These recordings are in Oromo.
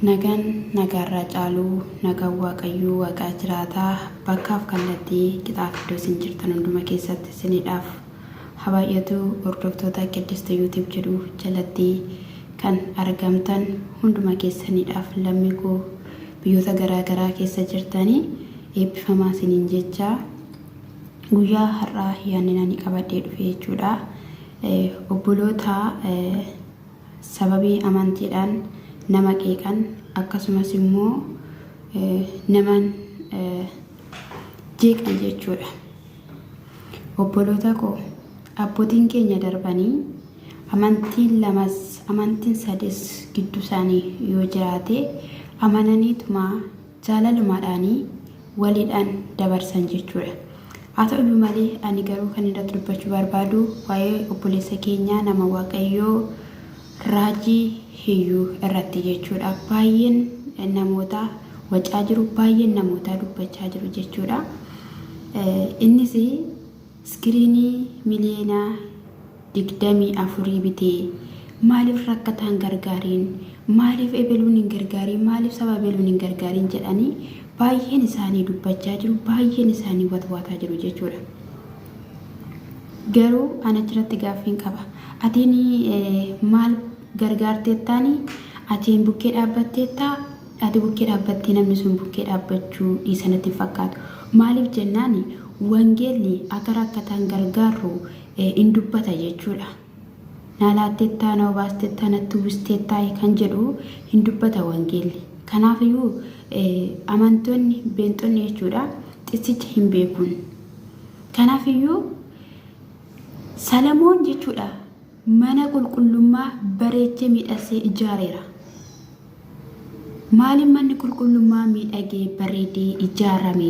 Nagaan nagaarraa caaluu nagaan Waaqayyoo waaqaa jiraataa bakkaaf kallattii qixaaf iddoo isin jirtan hunduma keessatti isiniidhaaf haa baay'atu. Hordoftoota Qiddist YouTube jedhu jalatti kan argamtan hunduma keessaniidhaaf lammii koo biyyoota garaa garaa keessa jirtanii eebbifamaa isiniin jecha guyyaa har'aa yaadni ani qabadhee dhufe jechuudha. Obboloota sababii amantiidhaan nama qeeqan akkasumas immoo naman jeeqan jechuudha. Obboloota koo abbootiin keenya darbanii amantiin lamas amantiin sadis gidduu isaanii yoo jiraate amananiituma jaalalumaadhaanii waliidhaan dabarsan jechuudha. Haa ta'uyyuu malee ani garuu kan irratti dubbachuu barbaadu waa'ee obboleessa keenyaa nama Waaqayyoo Raajii Hiyyuu irratti jechuudha. Baay'een namootaa wacaa jiru, baay'een namootaa dubbachaa jiru jechuudha. Innis iskiriinii miliyoona 24 bitee maaliif rakkataan gargaariin, maaliif ebeluun hin gargaariin, maaliif saba ebeluun hin gargaariin jedhanii baay'een isaanii dubbachaa jiru, baay'een isaanii watwaataa jiru jechuudha. Garuu an achirratti gaaffiin qaba. Atiin maal gargaarteettaani? Atiin bukkee dhaabbatteettaa? Ati bukkee dhaabbattee namni sun bukkee dhaabbachuu dhiisa natti hin fakkaatu. Maaliif jennaan wangeelli akka rakkataan gargaarru in dubbata jechuudha. Naa laatteettaa, na obaastettaa, natti uwwisteettaa kan jedhu hin dubbata wangeelli. Kanaafiyyuu amantoonni beenxonni jechuudha xissicha hin beekuun. Kanaafiyyuu Salamoon jechuudha mana qulqullummaa bareechee miidhagsee ijaareera. Maaliif manni qulqullummaa miidhagee bareedee ijaarame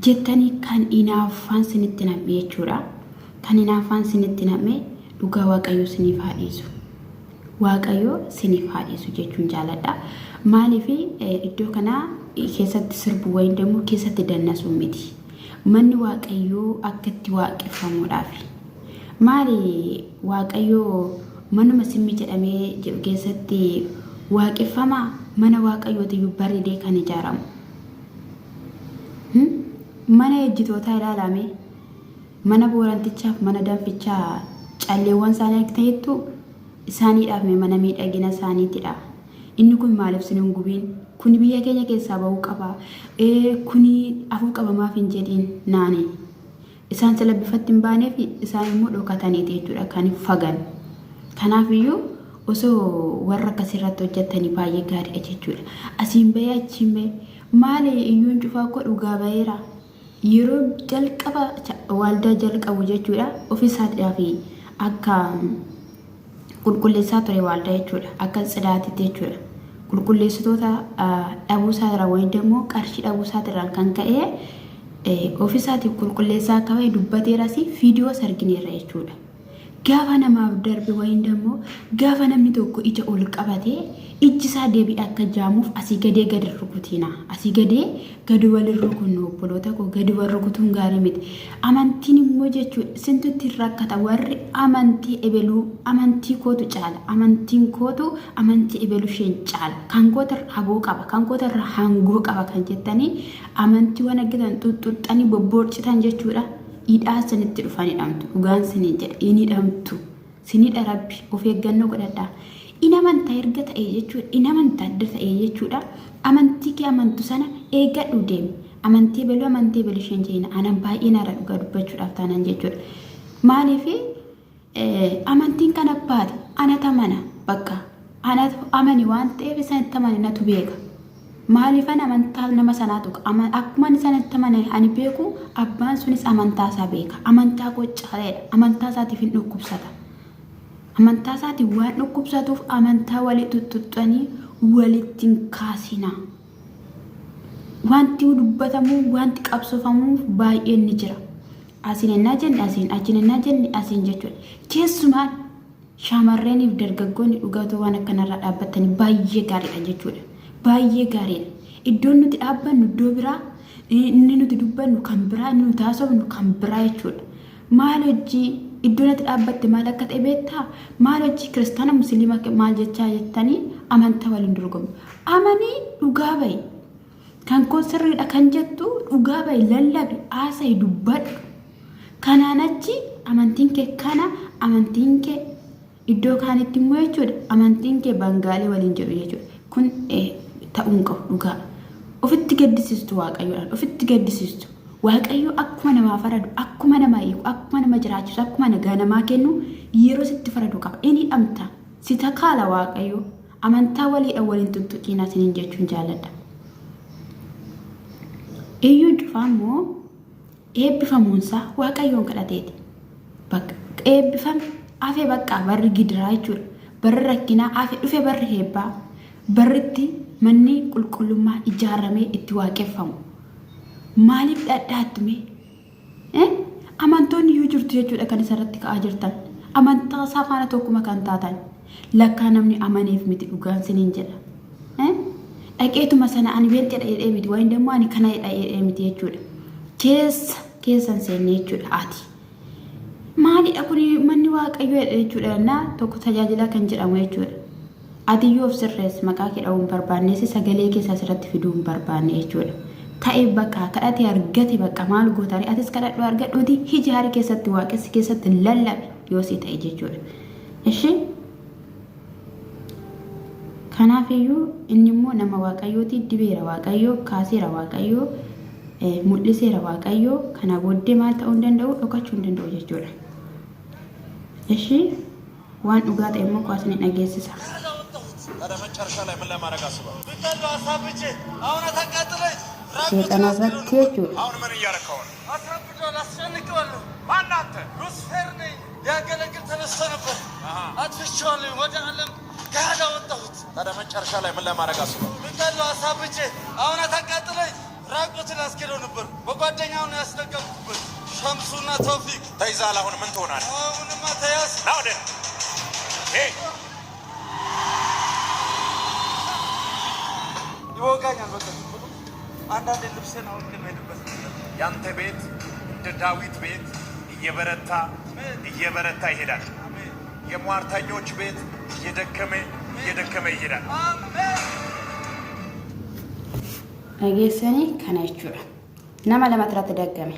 jettanii kan inaaffaan sinitti nam'e jechuudha. Kan inaaffaan sinitti nam'e dhugaa Waaqayyoo siniif haa dhiisu. Waaqayyoo siniif haa dhiisu jechuun jaaladha. Maaliif iddoo kana keessatti sirbu wayin immoo keessatti dannasuun miti. Manni Waaqayyoo akka itti waaqeffamuudhaafi. Maali Waaqayyoo manuma simmi jedhamee jedhu keessatti waaqeffamaa? Mana Waaqayyootiyyuu bareedee kan ijaaramu. Mana ejjitootaa ilaalaa mee. Mana boorantichaaf mana danfichaa calleewwan isaanii argitaniittuu? Isaaniidhaaf mee mana miidhagina isaaniitidha. Inni kun maaliif sin hin gubiin? Kuni biyya keenya keessaa ba'uu qaba. Kuni hafuu qaba maaf hin jedhiin naani. Isaan sila bifatti hin baaneef isaan immoo dhokataniiti jechuudha kan fagan. Kanaaf iyyuu osoo warra akkasii irratti hojjettanii baay'ee gaariidha jechuudha. Asiin bahee achiin bahee maali iyyuun cufaa koo dhugaa baheera. Yeroo jalqaba waaldaa jalqabu jechuudha ofii isaatiidhaaf akka qulqulleessaa ture waaldaa jechuudha akka tsidaatitti jechuudha. Qulqulleessitoota dhabuu isaatirraa wayii immoo qarshii dhabuu isaatirraan kan ka'e ofii isaatiif qulqulleessaa akka ba'e dubbateeras viidiyoos argineerra jechuudha. Gaafa namaaf darbe wayin dammoo gaafa namni tokko ija ol qabate ijji isaa deebi'ee akka jaamuuf asii gadee gadi hin rukutiina. Asii gadee gadi wal hin rukunnu obboloota koo gadi wal rukutuun gaarii miti. Amantiin immoo jechuudha isintu ittiin rakkata warri amantii ebeluu amantii kootu caala amantiin kootu amantii ebeluu isheen caala kan koota irra aboo qaba kan koota irra hangoo qaba kan jettanii amantii waan argitan xuxxuxxanii bobboorcitan jechuudha. Hidhaa sinitti dhufan hidhamtu dhugaan sinin jedha in hidhamtu sin hidha rabbi of eeggannoo godhadhaa in amanta erga ta'e jechuudha in amanta adda ta'e jechuudha amantii kee amantu sana eeggadhu deemi amantii beluu amantii beluu isheen jedhina anan baay'ee naara dhugaa dubbachuudhaaf taanan jechuudha maaliif Amantiin kan abbaati. Anatu amana bakka. Anatu amani waan ta'eef isa itti amane natu beeka. Maaliifan amantaa nama sanaa tuqa? Akkuma ani sana itti amane ani beeku abbaan sunis amantaa isaa beeka. Amantaa koo caaleedha. Amantaa isaatiif hin dhukkubsata. Amantaa isaatiif waan dhukkubsatuuf amantaa walii tuttuqxanii walitti hin kaasinaa. Wanti dubbatamu wanti qabsoofamuuf baay'een ni jira. Asiin ennaa jenne asiin, achiin ennaa jenne asiin jechuudha. Keessumaa shamarreeniif dargaggoonni dhugaatoo waan akkanarraa dhaabbattanii baay'ee gaariidha jechuudha. Baay'ee gaariidha. Iddoon nuti dhaabbannu iddoo biraa, inni nuti dubbannu kan biraa, inni nuti haasofnu kan biraa jechuudha. Maal hojii Iddoon ati dhaabbatte maal akka ta'e beektaa? Maal hojii kiristaana musliima maal jechaa jettanii amantaa waliin dorgomtu. Amanii dhugaa bahi. Kan koo sirriidha kan jettu dhugaa bahi lallabi haasa'i dubbadhu. Kanaan achi amantiin kee kana amantiin kee iddoo kaanitti immoo jechuudha amantiin kee bangaalee waliin jedhu jechuudha. Kun ta'uu hin qabu dhugaa. Ofitti gaddisiistu waaqayyoodhaan ofitti gaddisiistu. Waaqayyo akkuma namaa faradu, akkuma namaa hiiku, akkuma nama jiraachisu, akkuma nagaa namaa kennu yeroo sitti faradu qaba. Inni hidhamta. Si takaala Waaqayyo. Amantaa waliidhaan waliin tuttuqiinaa isiniin jechuun jaalladha. Iyyuun cufaa immoo eebbifamuunsaa Waaqayyoon kadhateeti. Bakka eebbifame hafe bakka barri gidiraa jechuudha. Barri rakkinaa hafe dhufe barri eebbaa. Barritti manni qulqullummaa ijaaramee itti waaqeffamu. Maaliif dhadhaattu mee? Eh? Amantoonni iyyuu jirtu jechuudha kan isarratti ka'aa jirtan. Amantaa isaa faana tokkuma kan taatan. Lakkaa namni amaneef miti dhugaan siniin jedha. Eh? Dhaqeetuma sana ani beenxeedha jedhee miti wayin dammoo ani kana jedha jedhee miti jechuudha. Keessa keessan seenne jechuudha ati. Maalidha kun manni waaqayyoo jedha jechuudha naa tokko tajaajilaa kan jedhamu jechuudha. Ati iyyuu of sirreessi maqaa kee dha'uu hin barbaanne sagalee keessa asirratti fiduu hin barbaanne jechuudha. Ta'e bakka kadhate argate bakka maal gootare atis kadhadhu argadhuuti hijaari keessatti waaqessi keessatti lallabi yoo si ta'e jechuudha. Ishee kanaaf iyyuu inni immoo nama waaqayyooti dibeera waaqayyoo kaaseera waaqayyoo mul'iseera waaqayyoo kana booddee maal ta'uu hin danda'u dhokachuu hin danda'u jechuudha. Ishii waan dhugaa ta'e immoo kuwaas ni dhageessisa. Seexana irratti jechuudha. ራቁትን አስኬደው ነበር። በጓደኛው ነው ያስደገምኩበት። ሸምሱና ተውፊቅ ተይዘሃል። አሁን ምን ትሆናለህ? አሁንማ ተያዝ ና ወደ እኔ። ይወጋኛል። በቃ ዝም ብሎ አንዳንዴ ልብሴን አውልቄ የምሄድበት ነገር ያንተ ቤት እንደ ዳዊት ቤት እየበረታ እየበረታ ይሄዳል። አሜን የሟርተኞች ቤት እየደከመ እየደከመ ይሄዳል። አሜን። Dhageessanii kana jechuudha. Nama lamatu irratti daggame.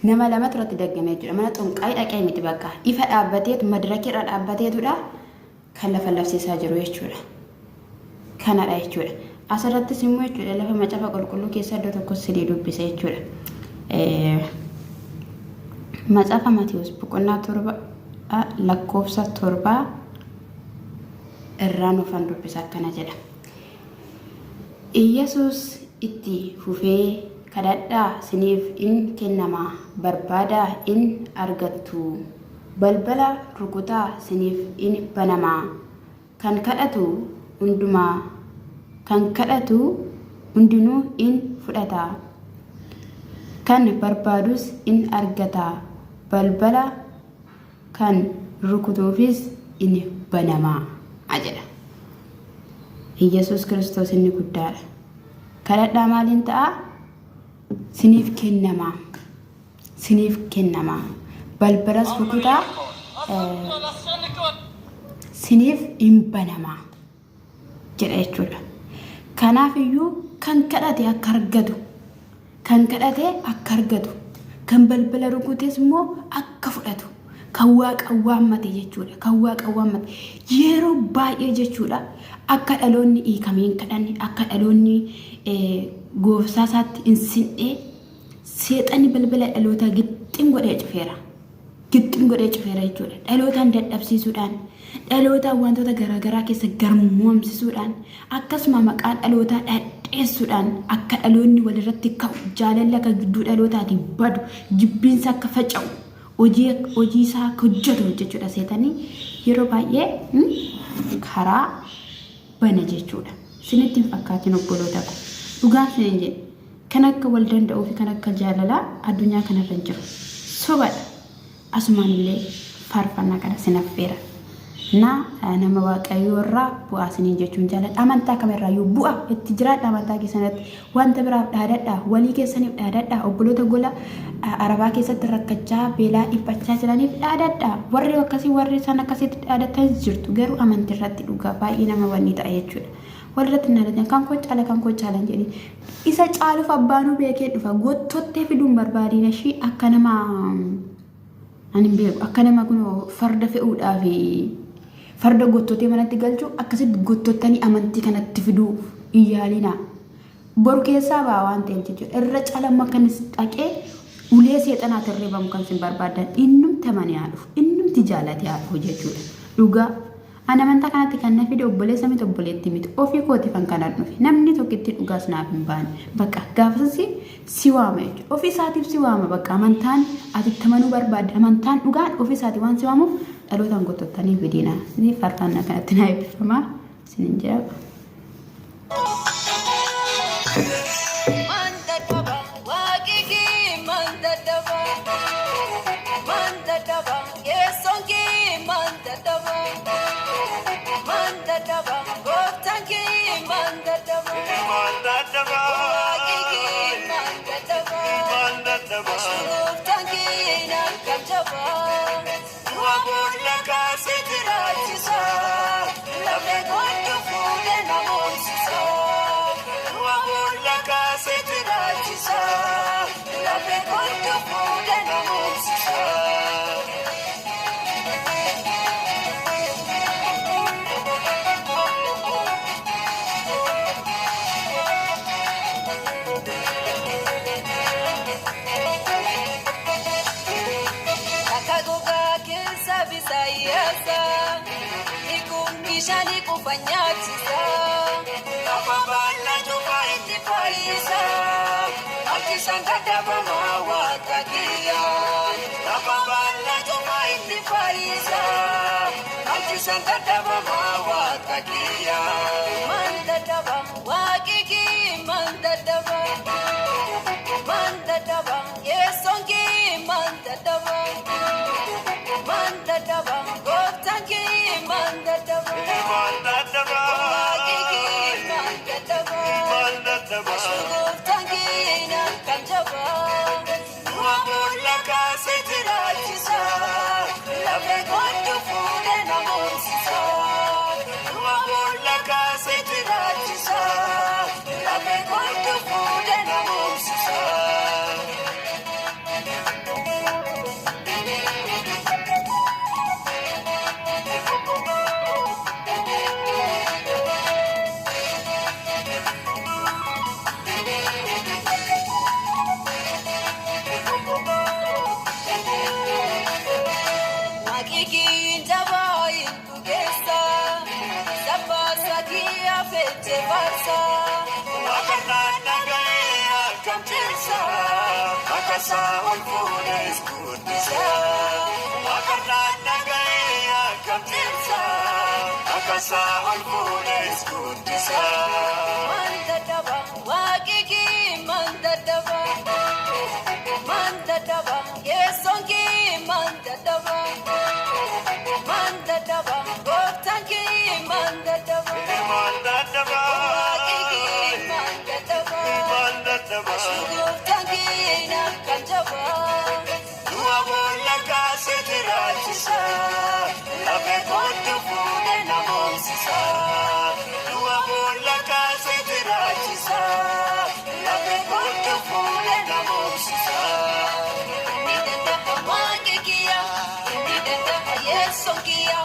Nama lamatu irratti daggame jechuudha. Mana xonqaayii dhaqee miti bakka. Ifa dhaabbateetu madirakii irra dhaabbateetudha kan lafa labsiisaa jiru jechuudha. Kanadha jechuudha. Asirrattis immoo jechuudha lafa macaafa qulqulluu keessa iddoo tokko sidii dubbisa jechuudha. Macaafa Maatiyuus boqonnaa 7 lakkoofsa 7 irraa nuufan dubbisa akkana jedha. Iyyasuus itti fufee kadhadhaa siniif in kennama barbaadaa in argattu balbala rukutaa siniif in banama kan kadhatu hundumaa kan kadhatu hundinuu in fudhata kan barbaadus in argata balbala kan rukutuufis in banama jedha. Iyyasuus Kiristoos inni guddaadha. Kadhadhaa maaliin ta'a? Siniif kennama. Siniif kennama. Balbalas rukutaa siniif hin banama jedha jechuudha. Kanaaf iyyuu kan kadhate akka argatu, kan kadhate akka argatu, kan balbala rukutes immoo akka fudhatu, kan waaqa waammate jechuudha. Kan waaqa waammate yeroo baay'ee jechuudha. Akka dhaloonni hiikamee hin kadhanne, akka dhaloonni gooftaa isaatti hin sin'ee seexanni balbala dhalootaa gixxim godhee cufeera. Gixxim godhee cufeera jechuudha. Dhalootaan dadhabsiisuudhaan, dhalootaan wantoota garaagaraa keessa garmoomsisuudhaan, akkasuma maqaa dhalootaa dhadheessuudhaan akka dhaloonni walirratti ka'u, jaalalli akka gidduu dhalootaatii badu, jibbiinsa akka faca'u, hojii hojii isaa akka hojjetu jechuudha seexanni yeroo baay'ee karaa bana jechuudha. Isinitti hin fakkaatin obboloota ko. Dhugaan isiniin jedhe. Kan akka wal danda'uu fi kan akka jaalalaa addunyaa kanarra hin jiru. Sobadha. Asumaan illee faarfannaa kana sin affeera. Na nama Waaqayyoo irraa bu'aa isiniin jechuun jaaladha. Amantaa kamirraayyuu bu'a itti jiraadha amantaa keessanirratti. Wanta biraaf dhaadadha. Walii keessaniif dhaadadha. Obboloota gola Arabaa keessatti rakkachaa beelaa dhiphachaa jiraniif dhaadadha. Warri akkasii warri isaan akkasitti dhaadatanis jirtu. Garuu amantii irratti dhugaa baay'ee nama wanni ta'a jechuudha. Walirratti hin dhaadatin. Kan koo caala kan koo caala hin jedhin. Isa caaluuf abbaanuu beekee dhufa. Gottottee fiduun barbaadiin ishii akka nama Ani hin beeku. Akka nama kun farda fe'uudhaaf farda gottotee manatti galchu akkasitti gottottanii amantii kanatti fiduu hin yaalinaa. Boru keessaa ba'a waan ta'eef jechuudha. Irra calamma kan dhaqee ulee seexanaatiin reebamu kan isin barbaadan innumti amanee haa dhufu. Innumti jaalatee haa dhufu jechuudha. Dhugaa. Ani amantaa kanatti kan na fide obboleessa miti obboleettii miti. Ofii kootiifan kanan dhufe. Namni tokkittiin dhugaas naaf hin baane. Bakka gaafasas si waama jechuudha. Ofii isaatiif si waama bakka amantaan ati itti amanuu barbaadde amantaan dhugaan ofii isaatii waan si waamuuf dhalootaan gottottanii fidiina. Isin faarfannaa kanatti naa eebbifamaa isinin jedha. Akka gogaa keessa bisaayyaasa, bishaani qufa nyaachisa. Lafa baala cufa itti fayyisa, harkisan dadhabama waaqa kiyya. Lafa baala cufa itti fayyisa, harkisan dadhabama waaqa kiyya. Man dadhaba waaqi kii man dadhaba, man dadhaba yeessoon kii man dadhaba, man dadhaba gooftaan kii man dadhaba, waaqi kii man dadhaba, gooftaan kii na kan jabaa. Du'a boolla kaasee jiraachisa, lafee kootu fuudhee na moonsisa. Du'a boolla kaasee jiraachisa, lafee kootu fuudhee na moonsisa. Waaqni jabaa hin dhugeessa, saffisa kiyya feete faarsa. Waaqarraan dhaga'ee akkam cimsa, maqaasaa ol fuudhee guddisa. Waaqarraan dhaga'ee akkam cimsa, maqaasaa ol fuudhee guddisa. Man dadhaba waaqni kii man dadhaba, man dadhaba yeessoon kii man dadhaba, man dadhaba gooftaan kii man dadhaba, waaqni kii man dadhaba, gooftaan kii na kan jabaa. Du'a boolla kaasee jiraachisa, lafee kootu fuudhee na moonsisa. Du'a boolla kaasee jiraachisa, lafee kootu fuudhee na moonsisa. Inni danda'a waaqni kiyya, inni danda'a yeessoon kiyya,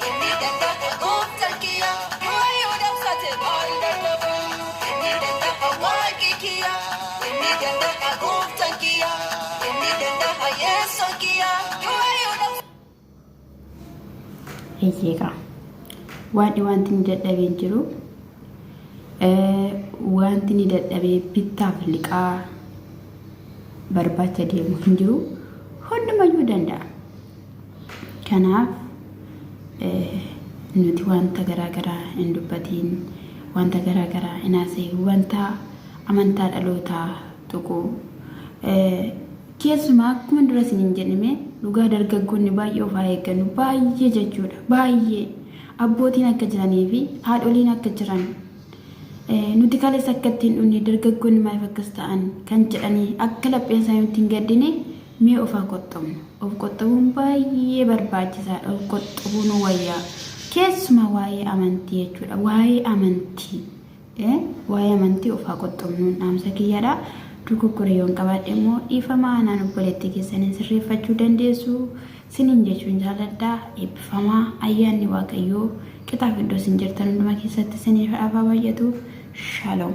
inni danda'a gooftaan kiyya, waayee dabsate maal dadhaba. Inni danda'a waaqni kiyya, inni danda'a gooftaan kiyya, inni danda'a yeessoon kiyya, waayee dabsate. Eeyyeeqa. Waan wanti ni dadhabee hin jiru. Wanti ni dadhabee bittaaf liqaa barbaacha deemu hin jiru. Hundumayyuu danda'a. Kanaaf nuti wanta garaa garaa hin dubbatiin, wanta garaa garaa hin haasa'in, wanta amantaa dhalootaa tuqu. Keessumaa akkuma dura isiniin jedhame dhugaa dargaggoonni baay'ee of haa eeggannu baay'ee jechuudha baay'ee abbootiin akka jiranii fi haadholiin akka jiran nuti kaleessa akka ittiin dhumne dargaggoonni maaliif akkas ta'an kan jedhanii akka lapheen isaanii nutti hin gaddine mee of haa qoxxobnu. Of qoxxobuun baay'ee barbaachisaadha. Of qoxxobuu nu wayyaa. Keessumaa waa'ee amantii jechuudha. Waa'ee amantii. Waa'ee amantii of haa qoxxobnuun dhaamsa kiyyaadha. Dogoggora yoon qabaadhe immoo dhiifama anaan obboleettii keessaniin sirreeffachuu dandeessu. Siniin jechuun jaalladha. Eebbifamaa ayyaanni Waaqayyoo qixaaf iddoo isin jirtan hundumaa keessatti isiniif haa baay'atu. Shalom.